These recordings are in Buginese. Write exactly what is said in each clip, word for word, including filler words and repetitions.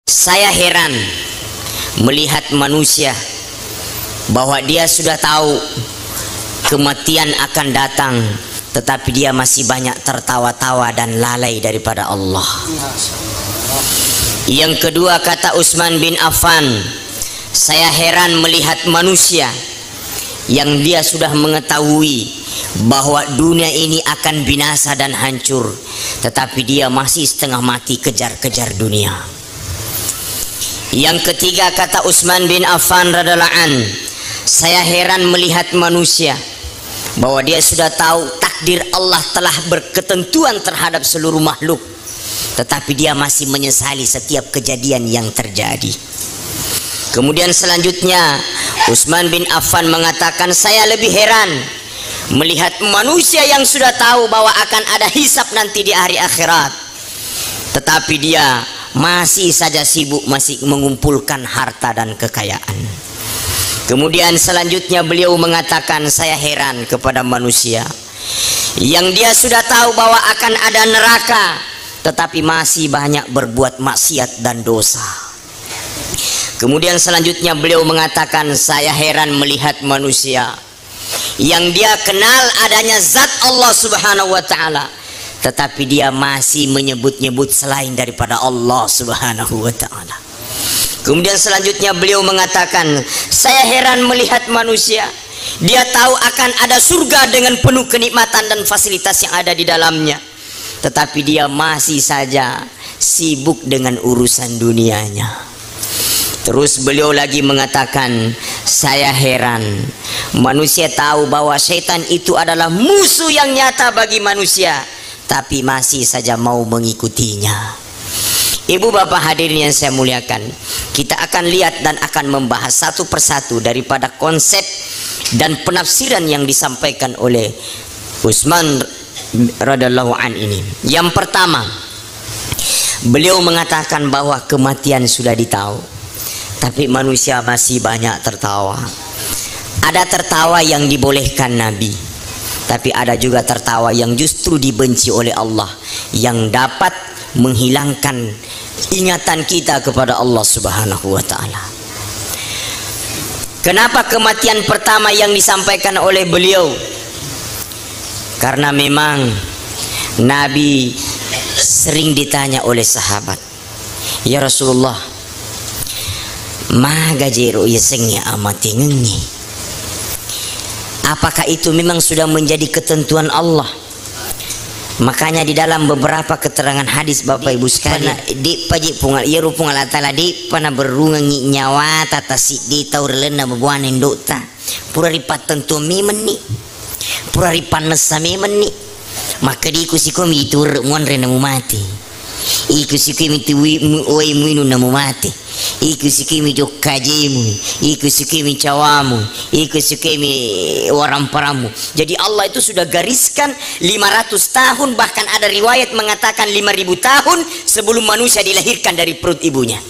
Saya heran melihat manusia bahwa dia sudah tahu kematian akan datang, tetapi dia masih banyak tertawa-tawa dan lalai daripada Allah. Yang kedua, kata Utsman bin Affan, "Saya heran melihat manusia yang dia sudah mengetahui bahwa dunia ini akan binasa dan hancur, tetapi dia masih setengah mati kejar-kejar dunia." Yang ketiga, kata Utsman bin Affan radhiallahu an, "Saya heran melihat manusia bahwa dia sudah tahu takdir Allah telah berketentuan terhadap seluruh makhluk, tetapi dia masih menyesali setiap kejadian yang terjadi." Kemudian selanjutnya, Utsman bin Affan mengatakan, "Saya lebih heran melihat manusia yang sudah tahu bahwa akan ada hisab nanti di hari akhirat, tetapi dia masih saja sibuk, masih mengumpulkan harta dan kekayaan." Kemudian selanjutnya beliau mengatakan, "Saya heran kepada manusia yang dia sudah tahu bahwa akan ada neraka, tetapi masih banyak berbuat maksiat dan dosa." Kemudian selanjutnya beliau mengatakan, "Saya heran melihat manusia yang dia kenal adanya zat Allah Subhanahu wa Ta'ala, tetapi dia masih menyebut-nyebut selain daripada Allah Subhanahu wa Ta'ala." Kemudian selanjutnya beliau mengatakan, "Saya heran melihat manusia, dia tahu akan ada surga dengan penuh kenikmatan dan fasilitas yang ada di dalamnya, tetapi dia masih saja sibuk dengan urusan dunianya." Terus beliau lagi mengatakan, "Saya heran, manusia tahu bahwa setan itu adalah musuh yang nyata bagi manusia, tapi masih saja mau mengikutinya." Ibu bapak hadirin yang saya muliakan, kita akan lihat dan akan membahas satu persatu daripada konsep dan penafsiran yang disampaikan oleh Utsman radhiallahu an ini. Yang pertama, beliau mengatakan bahwa kematian sudah ditahu, tapi manusia masih banyak tertawa. Ada tertawa yang dibolehkan Nabi, tapi ada juga tertawa yang justru dibenci oleh Allah, yang dapat menghilangkan ingatan kita kepada Allah Subhanahu wa Ta'ala. Kenapa kematian pertama yang disampaikan oleh beliau? Karena memang Nabi sering ditanya oleh sahabat, "Ya Rasulullah, maga jero yasengnge amatengengnge? Apakah itu memang sudah menjadi ketentuan Allah?" Makanya di dalam beberapa keterangan hadis, Bapak Ibu sekalian, de'pa je Puang, iyaro Puang Allah Ta'ala de'pa naberrungengngi nyawata tasiddi tau ri lalenna babuana indo'ta. Pura ripattentuang memenni. Pura ripannessa memenni. Makkeda, "Iko sikomi iturre muanre namu mate. Iko sikomi tuwi mu-, uwai muinung namu mate. Iko sikomi jokka jemu. Iko sikomi cawamu. Iko sikomi waramparammu." Jadi Allah itu sudah gariskan lima ratus tahun, bahkan ada riwayat mengatakan lima ribu tahun sebelum manusia dilahirkan dari perut ibunya.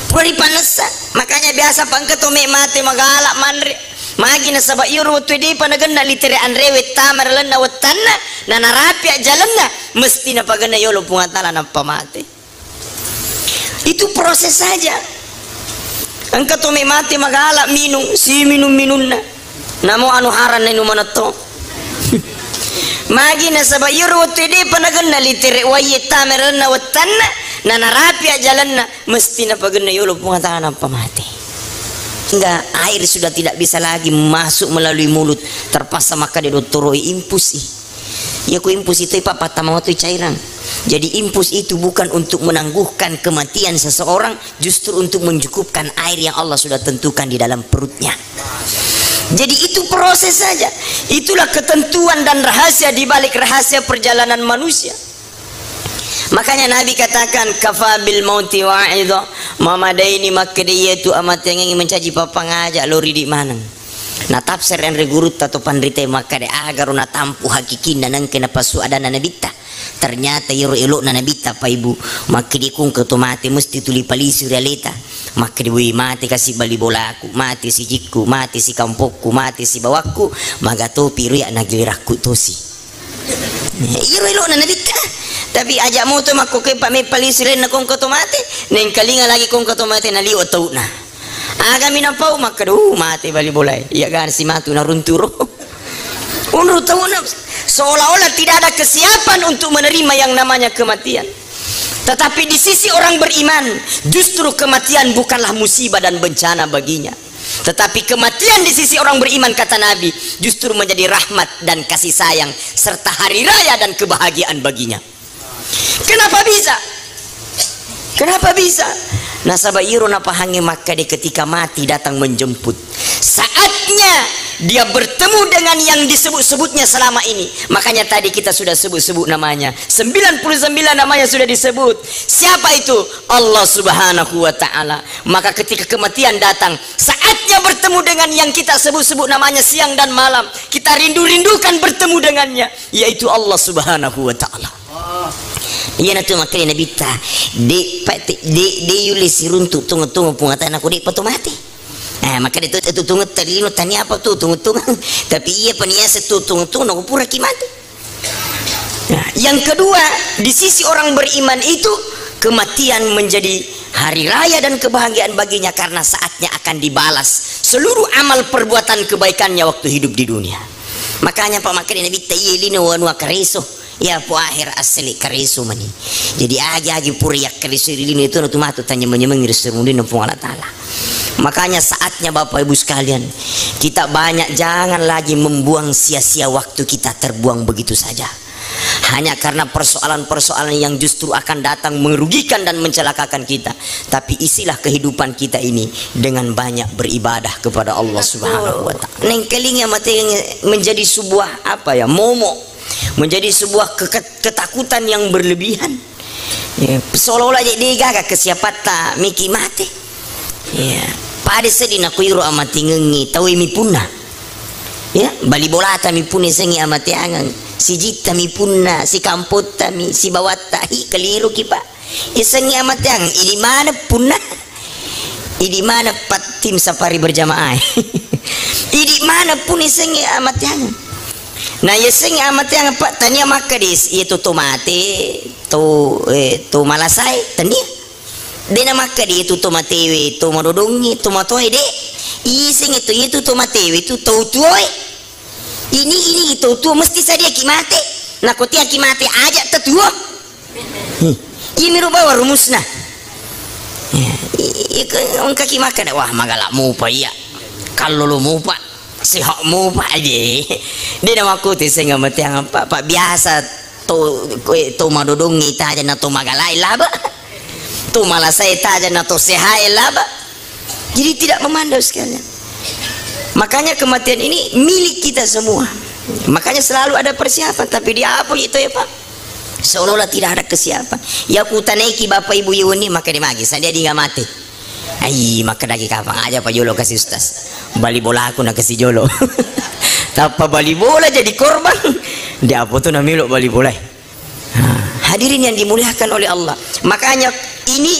Pura ripannessa. Makanya biasa pa engka to me mate magala manre. Magi nasaba iyaro wettue de'pa nagenna litere anrewe tama ri lalenna wettanna, na narapi ajjalenna, mesti napagenna yolo Puang Ta'ala nappa mate. Itu proses saja. Engka to me mate magala minung, si minung-minunna. Namo anu haram na inung manetto. Magi nasaba iyaro wettue de'pa nagenna litere waiye tama ri lalenna wettanna, na narapi ajjalenna, mesti napagenna yolo Puang Ta'ala nappa mate. Hingga air sudah tidak bisa lagi masuk melalui mulut, terpaksa makkeda dottoroe, "Infus i." Iya, ku infus itu, Pak, pattama watu cairan. Jadi infus itu bukan untuk menangguhkan kematian seseorang, justru untuk mencukupkan air yang Allah sudah tentukan di dalam perutnya. Jadi itu proses saja. Itulah ketentuan dan rahasia di balik rahasia perjalanan manusia. Makanya Nabi katakan, "Kafa bil mauti wa'idha." Mamadaini makkeda iyatu amatengengnge mencaji pappangaja lao ridi maneng. Natafsir enre gurutta to panrite makkeda, agaro natampu hakikinna nengke napassu adanna nabitta. Ternyata iyaro elo'na nabitta, Pak Ibu, makkeda kungka to mate mesti tuli palisu ri aleta. Makkeda, "Woi, mate kasi bali bolaku, mate sijikku, mate sikampokku, mate sibawakku, magatopi ruya nagilirakku tosi." Iro elo'na Nabitta. Tapi aja' moto makko ke pa meppa lisu lainna kongka to mate, nengkalinga lagi kongka to mate naliwa tau'na. Agami napau makkeda, "Uh, mate bali bolae." Iya gana si matu narunturo. Unru tau'na seolah-olah tidak ada kesiapan untuk menerima yang namanya kematian. Tetapi di sisi orang beriman, justru kematian bukanlah musibah dan bencana baginya. Tetapi kematian di sisi orang beriman, kata Nabi, justru menjadi rahmat dan kasih sayang serta hari raya dan kebahagiaan baginya. Kenapa bisa? Kenapa bisa? Nasaba iro napahangngi makkeda ketika mati datang menjemput. Saatnya dia bertemu dengan yang disebut-sebutnya selama ini. Makanya tadi kita sudah sebut-sebut namanya. Sembilan puluh sembilan namanya sudah disebut. Siapa itu? Allah Subhanahu wa Ta'ala. Maka ketika kematian datang, saatnya bertemu dengan yang kita sebut-sebut namanya siang dan malam. Kita rindu-rindukan bertemu dengannya, yaitu Allah Subhanahu wa Ta'ala. Iyanatu makkeda Nabitta, de', pa-, te-, de', de' yulle siruntu' tongo-tongo Puang Atana ko de' pa to mate. Eh, makkeda tu, tu tongo talino tania apa tu tongo-tongo. Tapi iya pa niaseng tu tongo-tongo nako puraki mate. Nah, yang kedua, di sisi orang beriman itu, kematian menjadi hari raya dan kebahagiaan baginya karena saatnya akan dibalas seluruh amal perbuatan kebaikannya waktu hidup di dunia. Makanya pa makkeda Nabitta, iya lino wanua kareso. Iya po akhir asli kareso mani. Jadi agi-agi pura yakkareso ri lino itu natu matu tanyameng-nyamengi ri serundinna Puang Allah Ta'ala. Makanya saatnya Bapak Ibu sekalian, kita banyak jangan lagi membuang sia-sia waktu kita terbuang begitu saja. Hanya karena persoalan-persoalan yang justru akan datang merugikan dan mencelakakan kita. Tapi isilah kehidupan kita ini dengan banyak beribadah kepada Allah Subhanahu wa Ta'ala. Nengkalinga mate menjadi sebuah apa ya, momok, menjadi sebuah keke-, ketakutan yang berlebihan. Ya, seolah-olah jadi gaga kesiapatta miki mate. Ya, pada sedih naku iro amatengengi tawe mi punna. Ya, bali bolata mi punna sengi amateangeng. Sijitta mi punna, sikampotta mi, sibawatta, hi, keliru ki, Pak. Isengngi amateang, idi maneng punna? Idi maneng pat tim safari berjamaah? Idi maneng punna isengngi amateang? Na isengngi amateang, Pak, tania makkeda iyetu to mate, to, eh, to malasae, tania. De'na makkeda iyetu to matewe, to madodongnge, to matoae, de'. Isengngi tu iyetu to matewe tu to tuoe. Ini, ini to tuo mesti sadiaki mate. Nako tiaki mate aja' tatuo. Hmm. Iyamiro bawang rumusna. Ya, i-, i-, ke-, engkaki makkeda, "Wah, magala mupa iya. Kallolo mupa, sehat mupa aja." De'na makkuti sengngi amateang apa, Pak, biasa to, kue, to madodongngi taja na to magalai laba. To malasae taja na to sehae laba. Jadi tidak memandang sekalian. Makanya kematian ini milik kita semua. Makanya selalu ada persiapan, tapi di apa itu ya, Pak? Seolah-olah tidak ada kesiapan. Ya, kutanaiki Bapak Ibu yoni, maka dimagi, sadia dinga mate. Ai, maka dagi kapang aja pa jolo kasi ustaz. Bali bola aku na kasi jolo. Tappa bali bola jadi korban. Di apa tu namilo bali bola? Nah, hadirin yang dimuliakan oleh Allah. Makanya ini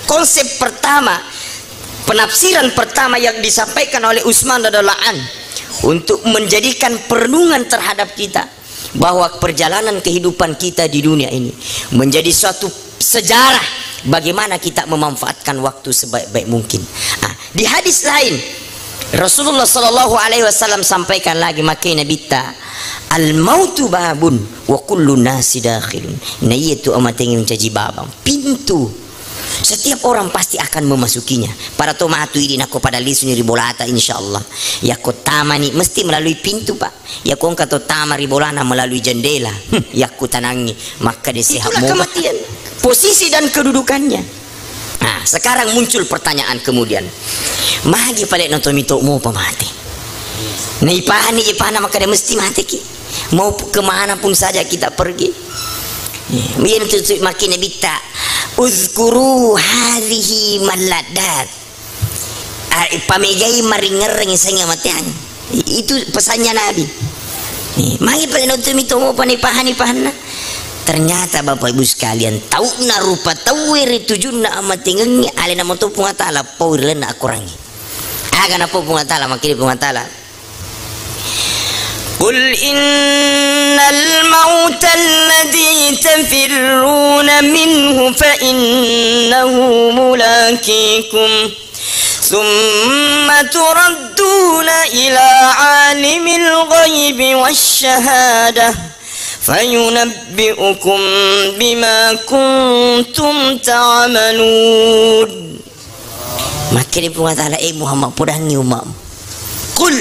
konsep pertama, penafsiran pertama yang disampaikan oleh Utsman radhiyallahu an untuk menjadikan perenungan terhadap kita bahwa perjalanan kehidupan kita di dunia ini menjadi suatu sejarah bagaimana kita memanfaatkan waktu sebaik-baik mungkin. Ah, di hadis lain, Rasulullah sallallahu alaihi wasallam sampaikan lagi, makkeda Nabitta, "Al mautu babun wa kullu nasi dakhilun." Nah, iya tu amatengnge mencaji babang, pintu. Setiap orang pasti akan memasukinya. Pada to matu idi nako pada lisuni ri bolata, insyaallah. Yakko tamani mesti melalui pintu, Pak. Yakko engka to tama ri bolana melalui jendela. Hmm, yakko tanangi, makkeda sehat. Itulah moga kematian. Posisi dan kedudukannya. Nah, sekarang muncul pertanyaan kemudian. Magi pale no tomito mopa mate? Naipahani je pana makkeda mesti mateki. Mau pu-, kemana pun saja kita pergi. Iya, tu, tu, makkeda Nabitta, "Uzkuru hadhihi malladat." Ah, pamegai maringerreng sengngi amateang. Itu pesannya Nabi. Eh, magi pale no tomito mopa naipahani pahanna. Ternyata Bapak Ibu sekalian, tau'na rupa tauwe ri tujunna amatengengnge, alena moto Puang Ta'ala pau ri lalenna akorangnge. Aga napau Puang Ta'ala, makkeda Puang Ta'ala, قل إن الموت الذي تفرون منه فإنه ملاقيكم ثم تردون إلى عالم الغيب والشهادة فينبئكم بما كنتم تعملون. Makkeda Puang Allah Ta'ala, "Eh Muhammad, podangngi umma'mu." Qul,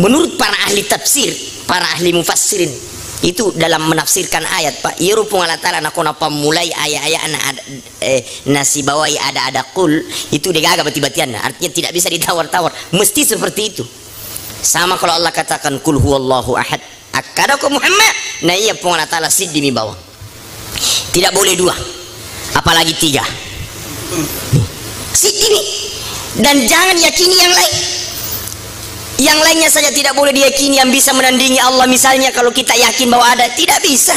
menurut para ahli tafsir, para ahli mufassirin, itu dalam menafsirkan ayat, Pak, iyaro Puang Allah Ta'ala nako napammulai ayat-ayatna ada, eh, nasibawai ada-ada qul, itu degaga bati-batianna, artinya tidak bisa ditawar-tawar, mesti seperti itu. Sama kalau Allah katakan, "Qul huwallahu ahad." Akkadako Muhammad, na iya Puang Allah Ta'ala siddimi bawang. Tidak boleh dua, apalagi tiga. Siddimi. Dan jangan yakini yang lain. Yang lainnya saja tidak boleh diyakini yang bisa menandingi Allah. Misalnya kalau kita yakin bahwa ada, tidak bisa.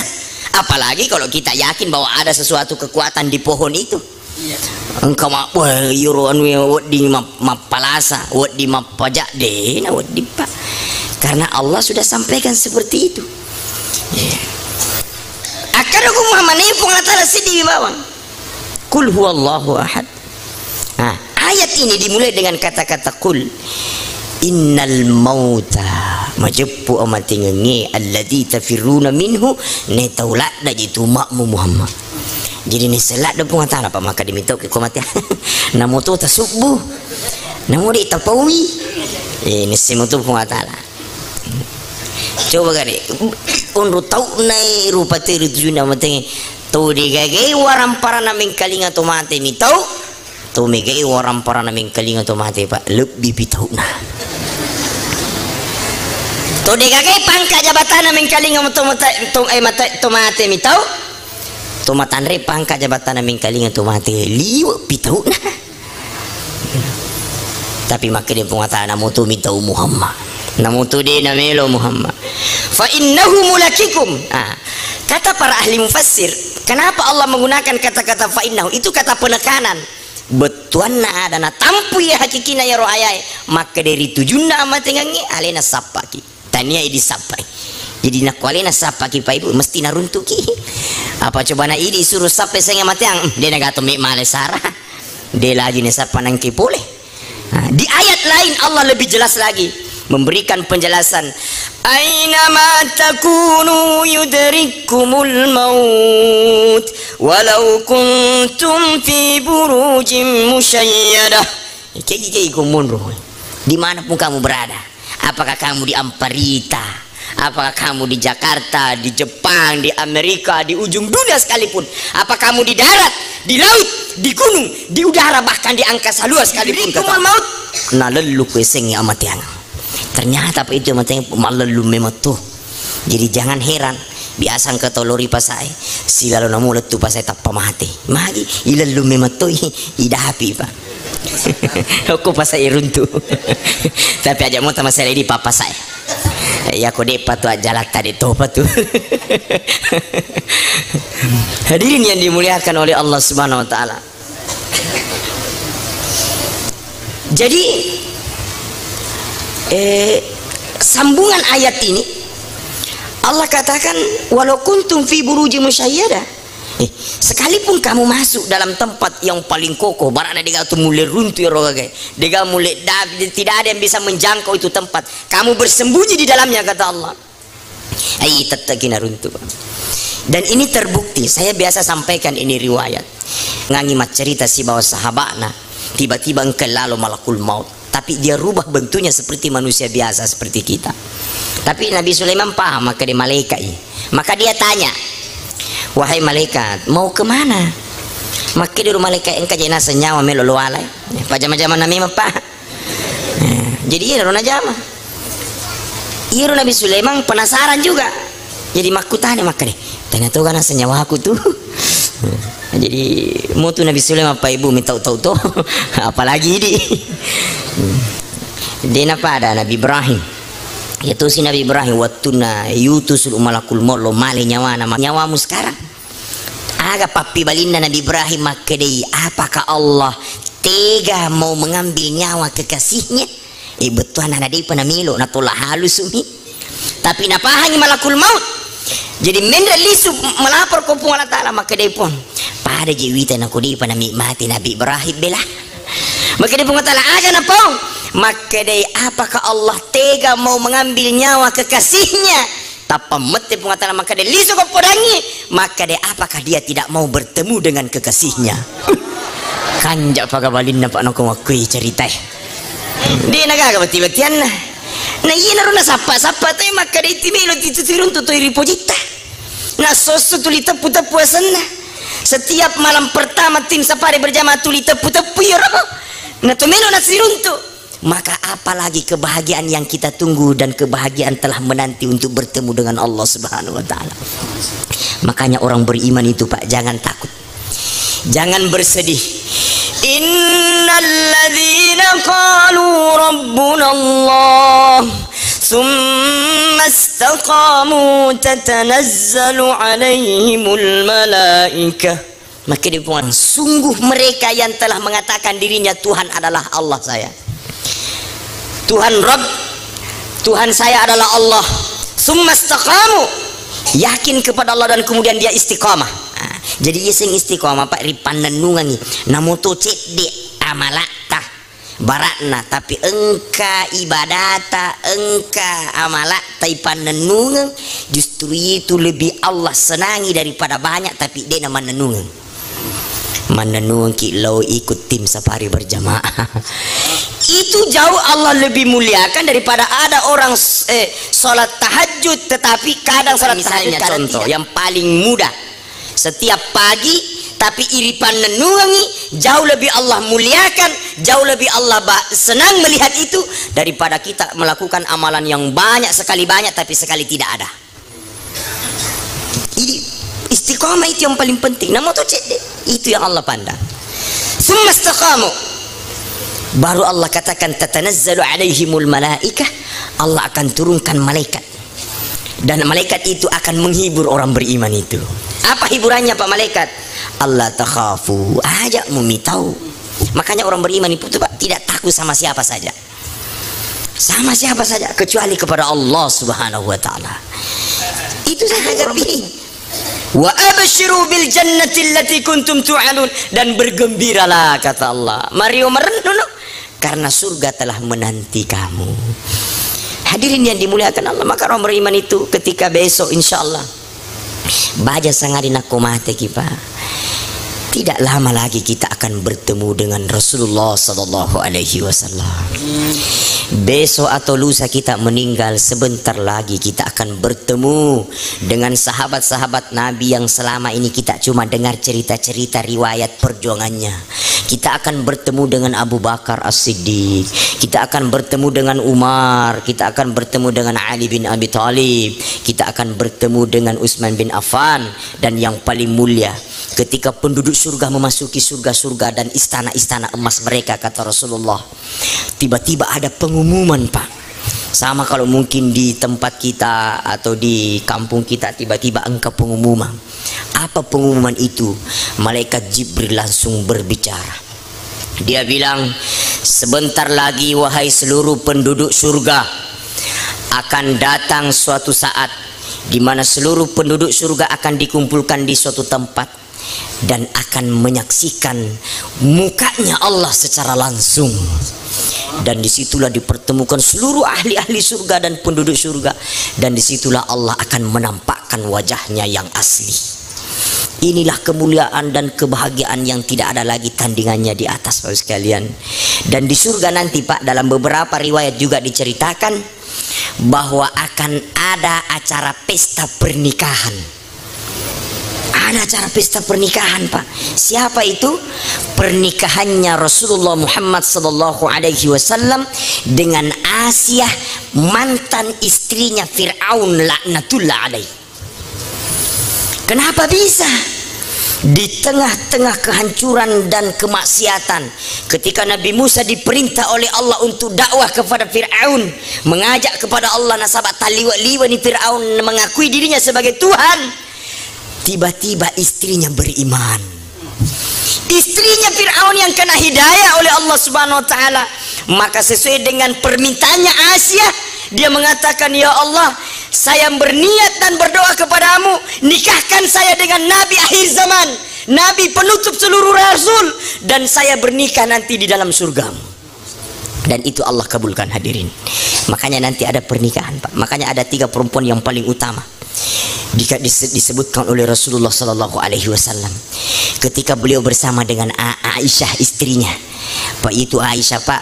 Apalagi kalau kita yakin bahwa ada sesuatu kekuatan di pohon itu. Iya. Engka ma-, wah, iyaro anu ya wedding ma-, mappalasa, wedding mappaja, de na wedding, Pak. Karena Allah sudah sampaikan seperti itu. Iya. Akkadako Muhammad, na iya Puang Allah Ta'ala siddimi bawang. Qul huwallahu ahad. Nah, ayat ini dimulai dengan kata-kata qul. Innal mauta, majeppu amatengengnge, alladzi tafirruna minhu, ne tau ladda ji tu umma'mu Muhammad. Jadi nisseng ladda Puang Ta'ala, Pak, maka dimitau ke ko mate. Namo to tasubbu. Namo de tapaui. Eh, nisseng mo tu Puang Ta'ala. Coba gare, onro tau'na e rupa teri tujunna amatengnge. To degaga e waramparana mengkalinga to mate mitau. To mega e waramparana mengkalinga to mate, Pak, lebbi pi tau'na. To degaga e pangka jabatana mengkalinga to mate, to, eh, mate, to mate mitau. To matanre pangka jabatana mengkalinga to mate, liwe pi tau'na. Tapi makkeda Puang Ta'ala, namo tu mitau Muhammad. Namo tu de namelo Muhammad. Fa innahu mulaqikum. Ah, kata para ahli mufassir, kenapa Allah menggunakan kata-kata fa innahu? Itu kata penekanan. Bettuanna ada natampui hakikina yaro ayae. Makkeda ri tujunna amatengengnge, alena sappaki. Tania idi sappai. Jadi nakko alena sappaki Pak Ibu, mesti naruntuki. Apa coba na idi suruh sappai sengnge mateang, hmm, de nagato me male sara. De lagi ne sappa nangke pole. Nah, di ayat lain Allah lebih jelas lagi memberikan penjelasan. Aina ma takunu yudrikumul maut walau kuntum fi burujim musyayyadah. Kegi-kegi ko monro. Dimanapun kamu berada. Apakah kamu di Amparita? Apakah kamu di Jakarta, di Jepang, di Amerika, di ujung dunia sekalipun? Apa kamu di darat, di laut, di gunung, di udara, bahkan di angkasa luar sekalipun? Yudrikumul maut. Nalellu ku esengnge amateang. Ternyata apa itu amateang malellu memang tuh. Jadi jangan heran. Biasa engka tau lao ri pasae, silalo namo lettu pasae tappa mate. Magi, ilellung memettoi, idapi, Pak. Okko pasae runtu. Tapi aja mo tamasele di papasae. Ya ko depa tu ajalatta de topa tu. Hadirin yang dimuliakan oleh Allah Subhanahu wa Ta'ala. Jadi, eh, sambungan ayat ini, Allah katakan, "Walau kuntum fi buruji musyayyada." Eh, sekalipun kamu masuk dalam tempat yang paling kokoh, barana dega tu mulle runtu ya rogaga, dega mulle da-, tidak ada yang bisa menjangkau itu tempat. Kamu bersembunyi di dalamnya, kata Allah. Ai, tetteki naruntu. Dan ini terbukti, saya biasa sampaikan ini riwayat. Ngangi maccerita sibawa sahaba'na, tiba-tiba engka lalo malakul maut. Tapi dia rubah bentuknya seperti manusia biasa, seperti kita. Tapi Nabi Sulaiman paham, maka dia malaikat i. Maka dia tanya, "Wahai malaikat, mau kemana?" Maka dia malaikat, "Engka je naseng nyawa melo lo alai." Pajama-jama na memang, Pak. Nah, jadi iyaro najama. Iyaro Nabi Sulaiman penasaran juga. Jadi makkutana makkeda, "Tania toga naseng nyawaku tu?" Jadi motu Nabi Sulaiman, Pak Ibu, mitau-tau to. Apalagi idi. Dena pada Nabi Ibrahim. Iya tosi Nabi Ibrahim, wettunna yutusu malakul maut lo male nyawana, ma-, nyawamu sekarang. Aga pappibalinna Nabi Ibrahim makkedai, apakah Allah tega mau mengambil nyawa kekasihnya? Eh, bettuanna na depa namelo, natola halusumi. Tapi napahangi malakul maut. Jadi menre lisu melapor ko Puang Allah Ta'ala, makkedai Puang, pada je wita nako depa nami mati Nabi Ibrahim bela. Makkedai Puang Allah Ta'ala, aja napau. Makkedai, apakah Allah tega mau mengambil nyawa kekasihnya? Tappa mette Puang Allah Ta'ala, makkedai, lisu ko podangi. Makkedai, apakah dia tidak mau bertemu dengan kekasihnya? Kanja pagabalinna, Pak, nako makkui ceritae. De nagaga beti-betianna. Na iyanaro nasappa-sappa te, makkedai, timelo titu tiruntu toi ripojitta. Nasosso tuli teppu-teppu asenna. Setiap malam pertama tim safari berjamaah tuli teppu-teppu iyaro. Na to melo nasiruntu. Maka apalagi kebahagiaan yang kita tunggu dan kebahagiaan telah menanti untuk bertemu dengan Allah Subhanahu wa Ta'ala. Makanya orang beriman itu, Pak, jangan takut. Jangan bersedih. Innalladzina qalu rabbunallah tsumma istaqamu tatanazzalu alaihimul malaikah. Makkedai Puang, sungguh mereka yang telah mengatakan dirinya Tuhan adalah Allah saya. Tuhan Rabb, Tuhan saya adalah Allah. Tsumma istaqamu, yakin kepada Allah dan kemudian dia istiqamah. Nah, jadi iya sing istiqamah, Pak, ripannennungangi. Namoto cedde amala'ta, barakna, tapi engka ibadata, engka amala'ta ipannennungeng, justru itu lebih Allah senangi daripada banyak tapi de namannennungeng. Mannennungengki lao ikut tim safari berjamaah. Itu jauh Allah lebih muliakan daripada ada orang s-, eh, sholat tahajud, tetapi kadang sholat tahajud, misalnya, kadang contoh tidak. Yang paling mudah, setiap pagi, tapi iripannennungengi, jauh lebih Allah muliakan, jauh lebih Allah ba-, senang melihat itu daripada kita melakukan amalan yang banyak, sekali banyak, tapi sekali tidak ada. Jadi, istiqamah itu yang paling penting. Namoto cedde, itu yang Allah pandang. Tsumma istaqamu. Baru Allah katakan, tatanazzalu alaihimul malaikah. Allah akan turunkan malaikat. Dan malaikat itu akan menghibur orang beriman itu. Apa hiburannya, Pak, malaikat? Alla takhafu. Aja mumitau. Makanya orang beriman itu, Pak, tidak takut sama siapa saja. Sama siapa saja, kecuali kepada Allah Subhanahu wa Ta'ala. Itu saja, Pi. Wa absyiru bil jannati allati kuntum tu'adun. Dan bergembiralah, kata Allah. Mario merenung, karena surga telah menanti kamu. Hadirin yang dimuliakan Allah, maka orang beriman itu ketika besok, insya Allah, baja sangadi nakko mateki, Pak. Tidak lama lagi kita akan bertemu dengan Rasulullah sallallahu alaihi wasallam. Besok atau lusa kita meninggal, sebentar lagi kita akan bertemu dengan sahabat-sahabat Nabi yang selama ini kita cuma dengar cerita-cerita riwayat perjuangannya. Kita akan bertemu dengan Abu Bakar As-Siddiq. Kita akan bertemu dengan Umar. Kita akan bertemu dengan Ali bin Abi Thalib. Kita akan bertemu dengan Utsman bin Affan. Dan yang paling mulia, ketika penduduk surga memasuki surga-surga dan istana-istana emas mereka, kata Rasulullah, tiba-tiba ada pengumuman, Pak. Sama kalau mungkin di tempat kita atau di kampung kita, tiba-tiba engka pengumuman. Apa pengumuman itu? Malaikat Jibril langsung berbicara. Dia bilang, "Sebentar lagi, wahai seluruh penduduk surga, akan datang suatu saat di mana seluruh penduduk surga akan dikumpulkan di suatu tempat dan akan menyaksikan mukanya Allah secara langsung. Dan disitulah dipertemukan seluruh ahli-ahli surga dan penduduk surga. Dan disitulah Allah akan menampakkan wajahnya yang asli." Inilah kemuliaan dan kebahagiaan yang tidak ada lagi tandingannya di atas, Bapak sekalian. Dan di surga nanti, Pak, dalam beberapa riwayat juga diceritakan bahwa akan ada acara pesta pernikahan. Ada acara pesta pernikahan, Pak. Siapa itu? Pernikahannya Rasulullah Muhammad sallallahu alaihi wasallam dengan Asiah, mantan istrinya Firaun laknatullah alaih. Kenapa bisa? Di tengah-tengah kehancuran dan kemaksiatan, ketika Nabi Musa diperintah oleh Allah untuk dakwah kepada Firaun, mengajak kepada Allah, nasaba taliwa-liwa ni Firaun mengakui dirinya sebagai Tuhan, tiba-tiba istrinya beriman. Istrinya Firaun yang kena hidayah oleh Allah Subhanahu wa Ta'ala, maka sesuai dengan permintaannya Asiah, dia mengatakan, "Ya Allah, Saya berniat dan berdoa kepadamu, nikahkan saya dengan Nabi akhir zaman, Nabi penutup seluruh rasul, dan saya bernikah nanti di dalam surgamu." Dan itu Allah kabulkan, hadirin. Makanya nanti ada pernikahan, Pak. Makanya ada tiga perempuan yang paling utama. Dika-, dise-, disebutkan oleh Rasulullah sallallahu alaihi wasallam ketika beliau bersama dengan A-, Aisyah istrinya. Pak, itu Aisyah, Pak,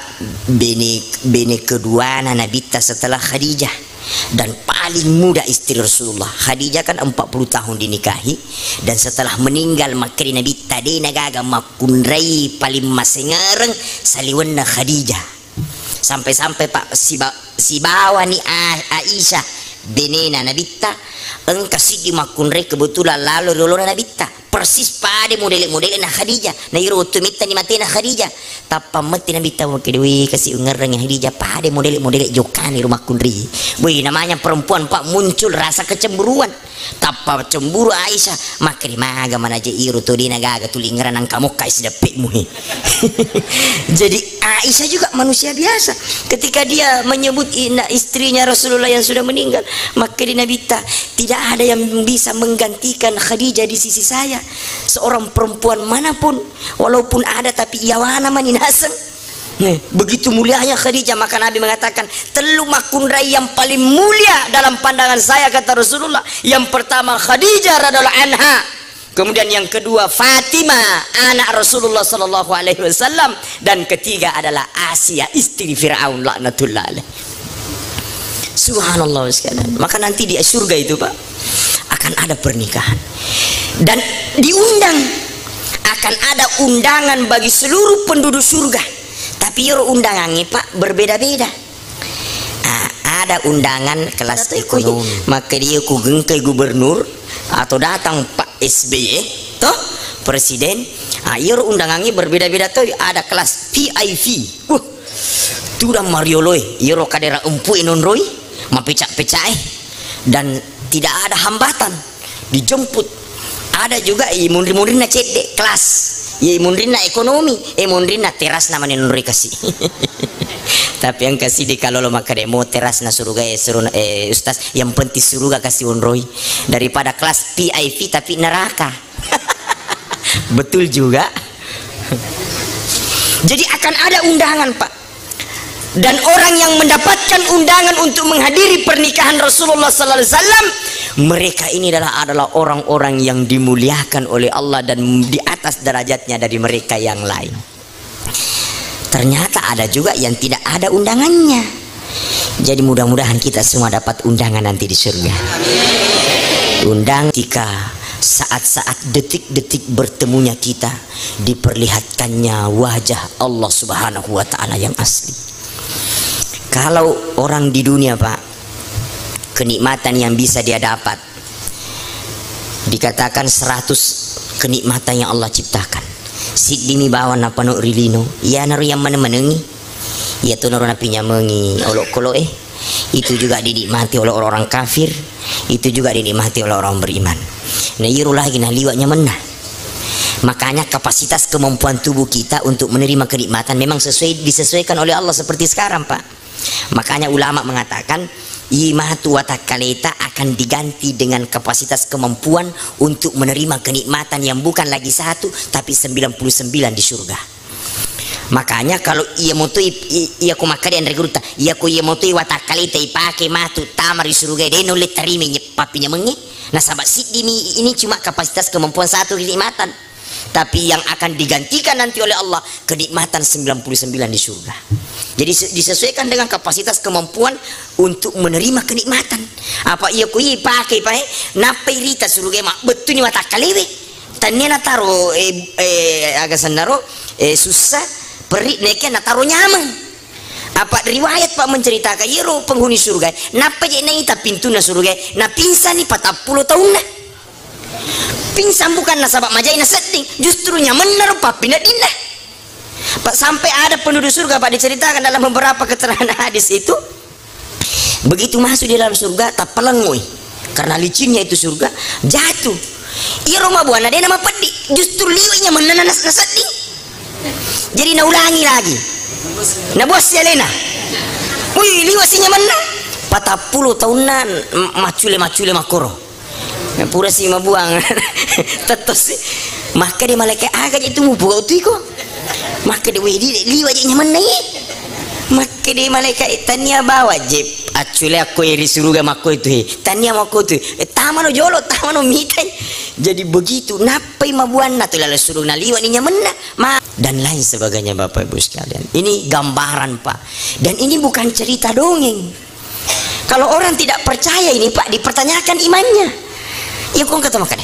bene, bene keduana Nabitta setelah Khadijah. Dan paling muda istri Rasulullah. Khadijah kan empat puluh tahun dinikahi, dan setelah meninggal, makkeda Nabitta, de nagaga makkunrai paling masengereng saliwenna Khadijah. Sampai-sampai, Pak, siba-, sibawani A-, Aisyah, benena Nabitta, engka siddi makkunrai kebetulan lalo ri olona Nabitta. Persis pada modele-modele na Khadijah. Na iro wettu mittani matena Khadijah. Tappa metti Nabitta, makkeda, "Wih, kasi ungerreng Khadijah, pada modele-modele jokkani ro makkunrai." Wih, namanya perempuan, Pak, muncul rasa kecemburuan. Tappa cemburu Aisyah, makkeda, "Maga manaje iro to de nagaga tuli ngerang nangka mokka sideppekmu he." Jadi Aisyah juga manusia biasa. Ketika dia menyebut ina-, istrinya Rasulullah yang sudah meninggal, makkeda Nabitta, "Tidak ada yang bisa menggantikan Khadijah di sisi saya. Seorang perempuan manapun, walaupun ada, tapi iyawana mani naseng." Nih, begitu mulianya Khadijah, maka Nabi mengatakan, "Tellu makkunrai yang paling mulia dalam pandangan saya," kata Rasulullah. Yang pertama Khadijah radhiallahu anha, kemudian yang kedua Fatimah, anak Rasulullah sallallahu alaihi wasallam, dan ketiga adalah Asia, istri Firaun laknatullah alaih. Subhanallah sekalian. Maka nanti di surga itu, Pak, akan ada pernikahan. Dan diundang, akan ada undangan bagi seluruh penduduk surga. Tapi iyaro undangangnge, Pak, berbeda-beda. Ah, ada undangan kelas ekonomi. Maka dia ku gengkai gubernur atau datang Pak S B Y, toh, presiden. Ah, iyaro undangangnge berbeda-beda, toh, ada kelas V I P. Wah, tudang marioloe, iyaro kadera empu e nonroi, mapeca-peca e, dan tidak ada hambatan, dijemput. Ada juga i munri-munrinna cedde, kelas. Ye munrinna ekonomi, e munrinna terasna mani nonroi kasi. Tapi engka siddi kalolo makkeda mo terasna suruga e, suruh, eh, Ustaz, yang penting suruga kasi onroi daripada kelas V I P tapi neraka. Betul juga. Jadi akan ada undangan, Pak. Dan orang yang mendapatkan undangan untuk menghadiri pernikahan Rasulullah sallallahu alaihi wasallam, mereka ini adalah, adalah orang-orang yang dimuliakan oleh Allah dan di atas derajatnya dari mereka yang lain. Ternyata ada juga yang tidak ada undangannya. Jadi mudah-mudahan kita semua dapat undangan nanti di surga. Undang ketika saat-saat, detik-detik bertemunya kita, diperlihatkannya wajah Allah Subhanahu wa Ta'ala yang asli. Kalau orang di dunia, Pak, kenikmatan yang bisa dia dapat, dikatakan seratus kenikmatan yang Allah ciptakan. Siddimi bawang napano ri lino, iyanaro yang maneng-manengi. Iyatonaro napinyamengi olokolo'e. Itu juga dinikmati oleh orang-orang kafir. Itu juga dinikmati oleh orang beriman. Nah, iyaro lagi naliwa nyamenna. Makanya kapasitas kemampuan tubuh kita untuk menerima kenikmatan memang sesuai, disesuaikan oleh Allah seperti sekarang, Pak. Makanya ulama mengatakan, imatu watakkaleta akan diganti dengan kapasitas kemampuan untuk menerima kenikmatan yang bukan lagi satu, tapi sembilan puluh sembilan di surga. Makanya kalau iya motoi, i-, iya ko makkeda anre gurutta, iya ko iya motoi watakkaleta ipake matu tama ri surga, de naulle tarima nye-, pappinyamengnge. Nasaba siddimi ini cuma kapasitas kemampuan satu kenikmatan. Tapi yang akan digantikan nanti oleh Allah, kenikmatan sembilan puluh sembilan di surga. Jadi se-, disesuaikan dengan kapasitas kemampuan untuk menerima kenikmatan. Apa iya ko iya pake, Pak, eh? Nappai rita surga, mak, bettuni matakkalewe. Tania nataro, eh, eh, aga sennaro, eh, susah, perri, nekia nataro nyameng. Apa riwayat, Pak, menceritakan, iyaro penghuni surga, nappa je naita pintunna surga, napingsani patappulo taunna. Pingsan bukan nasaba majai nasedding, justru nyamennaro pappineddinna. Pak, sampai ada penduduk surga, Pak, diceritakan dalam beberapa keterangan hadis itu, begitu masuk di dalam surga, tappalengngoi. Karena licinnya itu surga, jatuh. Iyaro mabuana de namapeddi, justru liwe nyamenna nas-, nasedding. Jadi naulangi lagi. Nabuassi alena. Wih, liwe si nyamenna. patappulo taunna, m-, maccule-maccule makkoro. Pura si mabuang. Tettosi. Makkeda malaika, "Aga je tu mupugau tu iko?" Makkeda, "Wedi, liwa je nyamenna i." Makkeda malaika, "Tania bawa je accule akko ri suruga makko itu he. Tania makko tu. Eh, tamano jolo, tamano mitai." Jadi begitu, nappai mabuanna tu laleng suruga, naliwa ni nyamenna. Ma-, dan lain sebagainya, Bapak Ibu sekalian. Ini gambaran, Pak. Dan ini bukan cerita dongeng. Kalau orang tidak percaya ini, Pak, dipertanyakan imannya. Ya, kong kata makanya.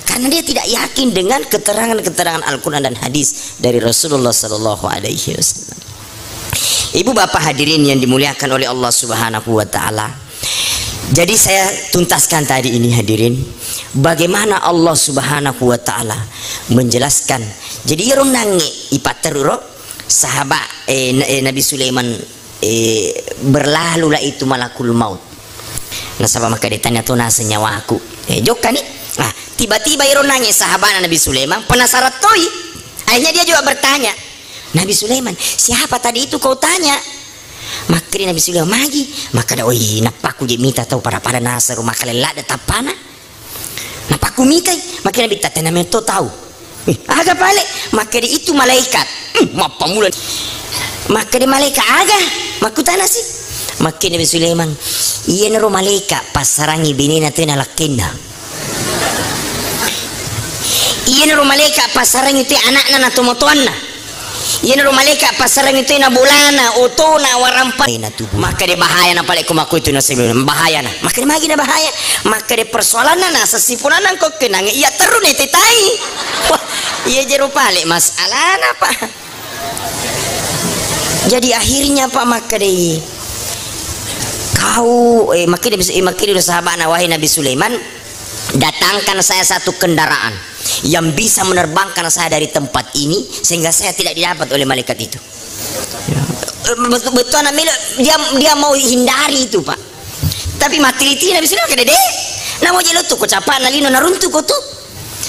Karena dia tidak yakin dengan keterangan-keterangan Al-Quran dan hadis dari Rasulullah Sallallahu Alaihi Wasallam. Ibu bapak hadirin yang dimuliakan oleh Allah Subhanahu wa Ta'ala. Jadi, saya tuntaskan tadi ini, hadirin, bagaimana Allah Subhanahu wa Ta'ala menjelaskan. Jadi, iyaro nange ipatteruro sahabat, eh, N-, eh, Nabi Sulaiman, eh, berlalulah itu malakul maut. Nasaba makkeda, "Tania to naseng nyawaku." Eh, jokkani. Nah, tiba-tiba iro nange sahabatna Nabi Sulaiman, penasaran toi. Akhirnya dia juga bertanya, "Nabi Sulaiman, siapa tadi itu kau tanya?" Makkeda Nabi Sulaiman, "Magi?" Makkeda, "Oi, nappaku je mita tau pada-pada naseng ro makkalella de tappana." Napakku mitai, makkeda Nabitta, "Tania metto tau." "Eh, aga pale?" Makkeda, "Itu malaikat." Hmm, mappamula. Makkeda, "Malaikat aga?" Makkutanasi. Makkeda Nabi Sulaiman, "Iyanaro malaikat passarangi benena te nalakkenna. Iyanaro malaikat passarangi te anakna na tomatoanna." Iyanaro malaika passarengngi tu na bolana, otona, warampa. Makkeda bahaya na pale ko makko itu naseng, bahaya na. Makkeda magi na bahaya? Makkeda persoalanna na sessi purana engko kenangnge iya terru ne tetai. Wah, iya jero pale masalahna, Pak. Jadi akhirnya, Pak, makkedai kau, eh, makkeda, eh, makkeda sahabatna, "Wahai Nabi Sulaiman, datangkan saya satu kendaraan yang bisa menerbangkan saya dari tempat ini sehingga saya tidak didapat oleh malaikat itu." Ya. Eh, betul, betul anak melo, dia, dia mau hindari itu, Pak. Tapi mattiliti Nabi Sulaiman, makkeda, "De, namo je lo tu ko capana lino naruntu ko tu."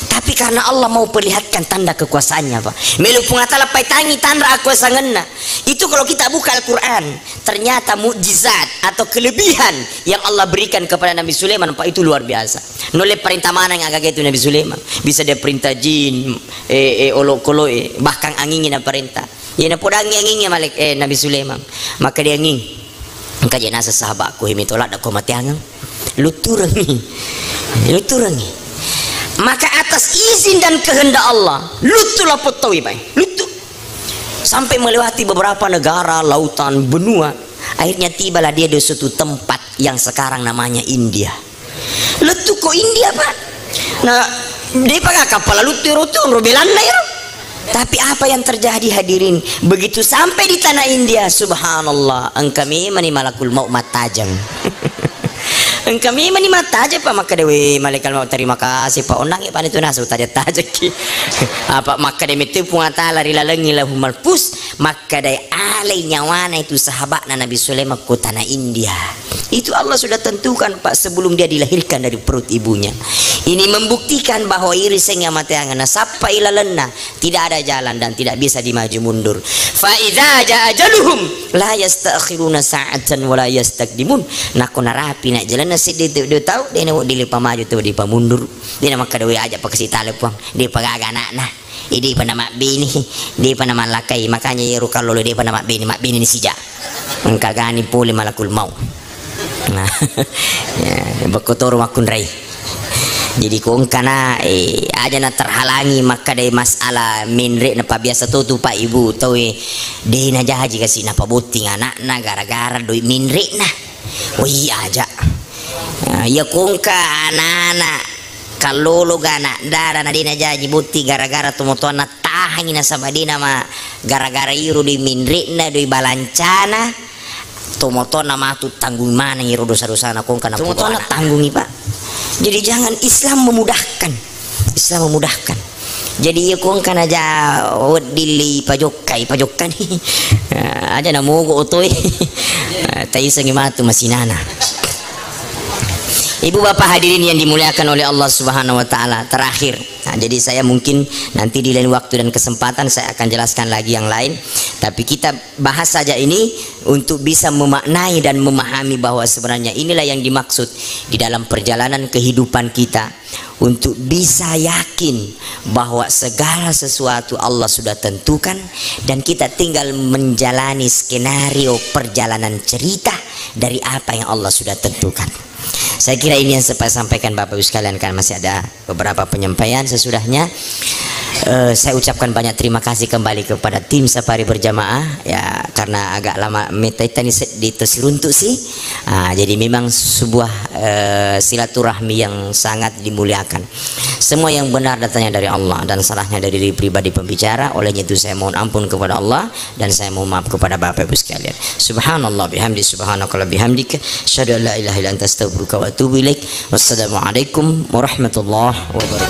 Tapi karena Allah mau perlihatkan tanda kekuasaannya, Pak. Melo Puang Allah Taala paitangi tanra akuasangenna. Itu kalau kita buka Al-Quran, ternyata mukjizat atau kelebihan yang Allah berikan kepada Nabi Sulaiman, Pak, itu luar biasa. Nulle perintah maneng agaga itu Nabi Sulaiman. Bisa dia perintah jin, eh, eh, olokolo, eh, bahkan angingnya perintah. Iya, napodangi angingnya malik, eh, Nabi Sulaiman. Makkeda anging, "Engka je naseng sahabatku, himi tolak dakko mateangeng." Lutturengi. Lutturengi. Maka atas izin dan kehendak Allah, luttu lapottowi, Pak. Luttu. Sampai melewati beberapa negara, lautan, benua. Akhirnya tibalah dia di suatu tempat yang sekarang namanya India. Lettu ko India, Pak. Nah, depa ga kapala luttu ero tu, ro Belanda ero. Tapi apa yang terjadi, hadirin? Begitu sampai di tanah India, subhanallah, engka memani malakul maut mattajeng. Engka memani mattajeng, Pak, makkeda, "We, malaikat maut, terima kasih, Pak. Onnangngi, Pak, itu nasu tajeng-tajengki." Apa makkeda, "Mettu Puang Taala ri lalengngi Lauhul Mahfuz, mak-, Makkeda alai nyawana itu sahabatna Nabi Sulaiman ko tanah India. Itu Allah sudah tentukan, Pak, sebelum dia dilahirkan dari perut ibunya. Ini membuktikan bahwa irisengnge amateangenna, sappai lalenna, tidak ada jalan dan tidak bisa dimaju mundur. Fa idza jaa ajaluhum la yastakhiruna sa'atan wa la yastaqdimun. Nakko narapi na jalanna seddi tu, dua tau, de' nawedding dipamaju tu dipamundur. De' namakkeda, "We, aja pakasi tale, Puang. De'pa gaga anakna." De'pa namabbene, de'pa namallakai, makanya iyaro kallolo de'pa namabbene, mabbene ni sija. Engka gani pole malakul maut. Nah, ya, bekkotoro makkunrai. Jadi ko engkana, eh, aja na terhalangi makkeda masalah menre' na, pa biasa to tu, Pak, Ibu, tau e, de' najaji kasi napabotting anakna gara-gara doi' menre'na. Oh iya aja. Nah, iya ko engka anana kallolo ga anak dara na de' najaji botting gara-gara tomatoanna tahangi nasaba de' nama gara-gara iro doi' menre'na, doi' balancana, tomatoanna matu tanggung maneng iro dosa-dosana ko engka naputo tomatoanna anak. Tanggungi, Pak. Jadi jangan, Islam memudahkan. Islam memudahkan. Jadi iya ko engka naja wedding li pajokkai, pajokkani. Aja namogo otoe. Taisengi matu masinana. Ibu bapak hadirin yang dimuliakan oleh Allah Subhanahu wa Ta'ala, terakhir. Nah, jadi saya mungkin nanti di lain waktu dan kesempatan saya akan jelaskan lagi yang lain. Tapi kita bahas saja ini untuk bisa memaknai dan memahami bahwa sebenarnya inilah yang dimaksud di dalam perjalanan kehidupan kita. Untuk bisa yakin bahwa segala sesuatu Allah sudah tentukan dan kita tinggal menjalani skenario perjalanan cerita dari apa yang Allah sudah tentukan. Saya kira ini yang saya sampaikan Bapak Ibu sekalian, karena masih ada beberapa penyampaian sesudahnya. Eh, saya ucapkan banyak terima kasih kembali kepada tim Safari Berjamaah, ya, karena agak lama meta tani seddi to siruntu sih. Ah, jadi memang sebuah, eh, silaturahmi yang sangat dimuliakan. Semua yang benar datangnya dari Allah dan salahnya dari diri pribadi pembicara. Olehnya itu saya mohon ampun kepada Allah dan saya mohon maaf kepada Bapak Ibu sekalian. Subhanallah bihamdi, subhanakallah bihamdik. Asyhadu an la ilaha illa anta astaghfiruka wa atubu ilaik. Wassalamualaikum warahmatullahi wabarakatuh.